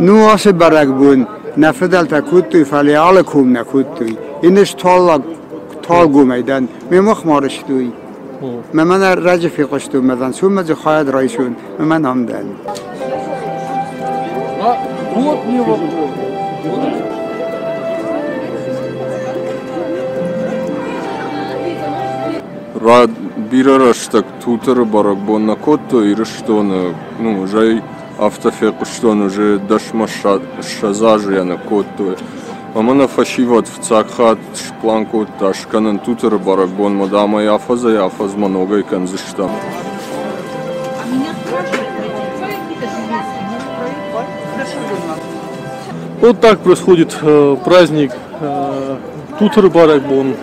Ну, ацы бӕрӕгбон нӕ фыдӕлтӕ кодтой, фӕлӕ алы ком нӕ кодтой. Иннӕ стуаллаг туалгомӕй дӕн, ме мах стой. Мӕ мӕнӕ раджы фехъуыстон, мӕ дӕн суммӕ дзы хайад райсон, мӕ мӕн ам дӕн. Вот не вопрос. Бирӕ рӕстӕг Тутыры бӕрӕгбон нӕ кодтой Ирыстоны, ну, уже афтӕ фехъуыстон, уже дӕсмӕ ссӕдз азы йӕ нӕ кодтой. Ӕмӕ нӕ фӕсивӕд фыццаг хатт сплан кодта скӕнын Тутыры бӕрӕгбонмӕ, дам ӕй афӕдзӕй-афӕдзмӕ ногӕй кӕндзыстӕм. Вот так происходит праздник Тутыры бӕрӕгбон.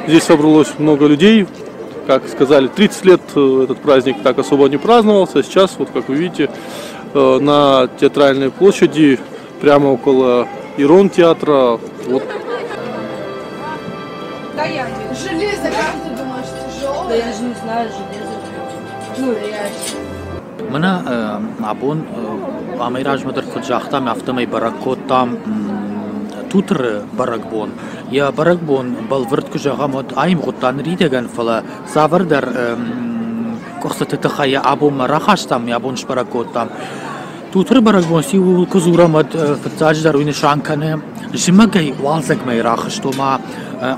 Здесь собралось много людей. Как сказали, 30 лет этот праздник так особо не праздновался. Сейчас, вот как вы видите, на Театральной площади, прямо около Ирон театра. Вот. Железо, как ты думаешь, тяжелое? Да я же не знаю, железо. Ну, реально. Мӕнӕ абон амӕй размӕ дӕр куыд загътам, афтӕмӕй бӕрӕг кодтам Тутыры бӕрӕгбон. Йӕ бӕрӕгбон бӕлвырд куы зӕгъӕм, уӕд аивгъуыдта ныридӕгӕн, фӕлӕ цавӕрдӕр къуыхцыты тыххӕй йӕ абонмӕ рахастам, йӕ абон сбӕрӕг кодтам. Тутыры бӕрӕгбон циу, куы дзурӕм, уӕд фыццаджыдӕр уый нысан кӕны зымӕгӕй уалдзӕгмӕ рахызт, ома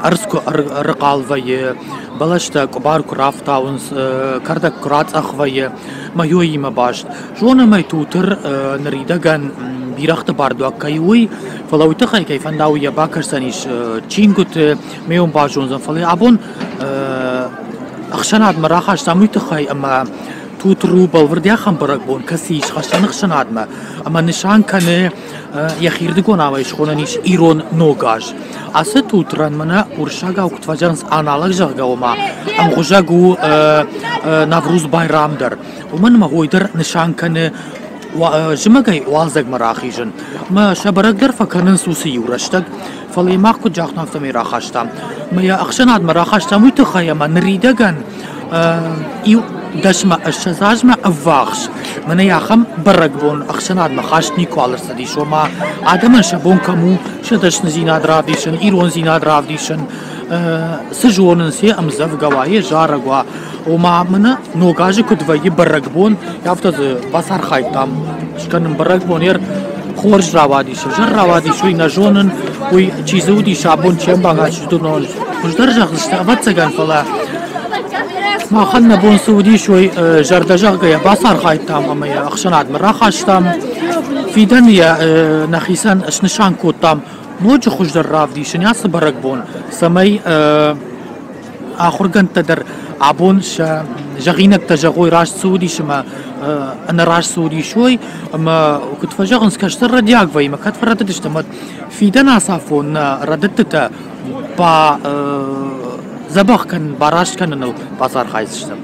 ӕрдз куы ӕрыхъал вӕййы, бӕлӕстӕ къуыбар куы рафтауынц, кӕрдӕг куы рацъӕх вӕййы, мӕйоимӕ баст. Зонӕм ӕй, Тутыр ныридӕгӕн бирӕгъты бардуаг кӕй у, уый, фӕлӕ уый тыххӕй кӕй фӕнда, уый йӕ бакӕсдзӕнис чингуыты, ме уым базондзӕн. Фӕлӕ абон ӕхсӕнадмӕ рахастам уый тыххӕй, ӕмӕ Тутыр у бӕлвырд ахӕм бӕрӕгбон, кӕцы ис хӕстӕн ӕхсӕнадмӕ ӕмӕ нысан кӕны йӕхирдыгон амӕй схонӕн ис ирон Ног аз. Ацы Тутырӕн мӕнӕ уырыссагау куыд фӕзӕгъынц аналог, зӕгъгӕ, ома ӕмгъуызӕг у Навруз Байрам дӕр. Уымӕн ӕмӕ уый дӕр нысан кӕны зымӕгӕй уалдзӕгмӕ рахизын. Ӕмӕ сӕ бӕрӕг дӕр фӕкӕнынц уыцы иу рӕстӕг, фӕлӕ йӕ мах куыд загътам, афтӕмӕй рахастам. Ӕмӕ йӕ ӕхсӕнадмӕ рахастам уый тыххӕй, ӕмӕ ныридӕгӕн иу дӕсмӕ ссӕдз азмӕ ӕввахс мӕнӕ ахӕм бӕрӕгбон ӕхсӕнадмӕ хаст никуал ӕрцыдис, ома адӕмӕн сӕ бон кӕм у сӕ дӕсныдзинад равдисын, ирондзинад равдисын, цы зонынц, йе ӕмдзӕвгӕ уа, йе зарӕг уа, ома мӕнӕ Ног азы куыд вӕййы бӕрӕгбон, афтӕ дзы бацархайдтам скӕнын бӕрӕгбон. Ер хорз рауадис, ӕвзӕр рауадис, уый нӕ зонын, уый чи дзы уыдис, абон чи ӕмбаргӕ, чи уыдон хуыздӕр зӕгъдзысты, ӕвӕццӕгӕн, фӕлӕ махӕн нӕ бон цы уыдис, уый зӕрдӕзӕгъгӕйӕ бацархайдтам ӕмӕ йӕ ӕхсӕнадмӕ рахастам. Фидӕны йӕ нӕхицӕн снысан кодтам ноджы хуыздӕр равдисын ацы бӕрӕгбон, цӕмӕй ахуыргӕндтӕ дӕр абон сӕ зӕгъинӕгтӕ зӕгъой, раст цы уыдис ӕмӕ ӕнӕраст цы уыдис, уый. Ӕмӕ куыд фӕзӕгъынц, кӕстӕр рӕдиаг вӕййы ӕмӕ кӕд фӕрӕдыдысты ӕмӕ фидӕн ацафон нӕ рӕдыдтытӕ ба дзӕбӕх кӕнын, бараст кӕныныл бацархайдзыстӕм.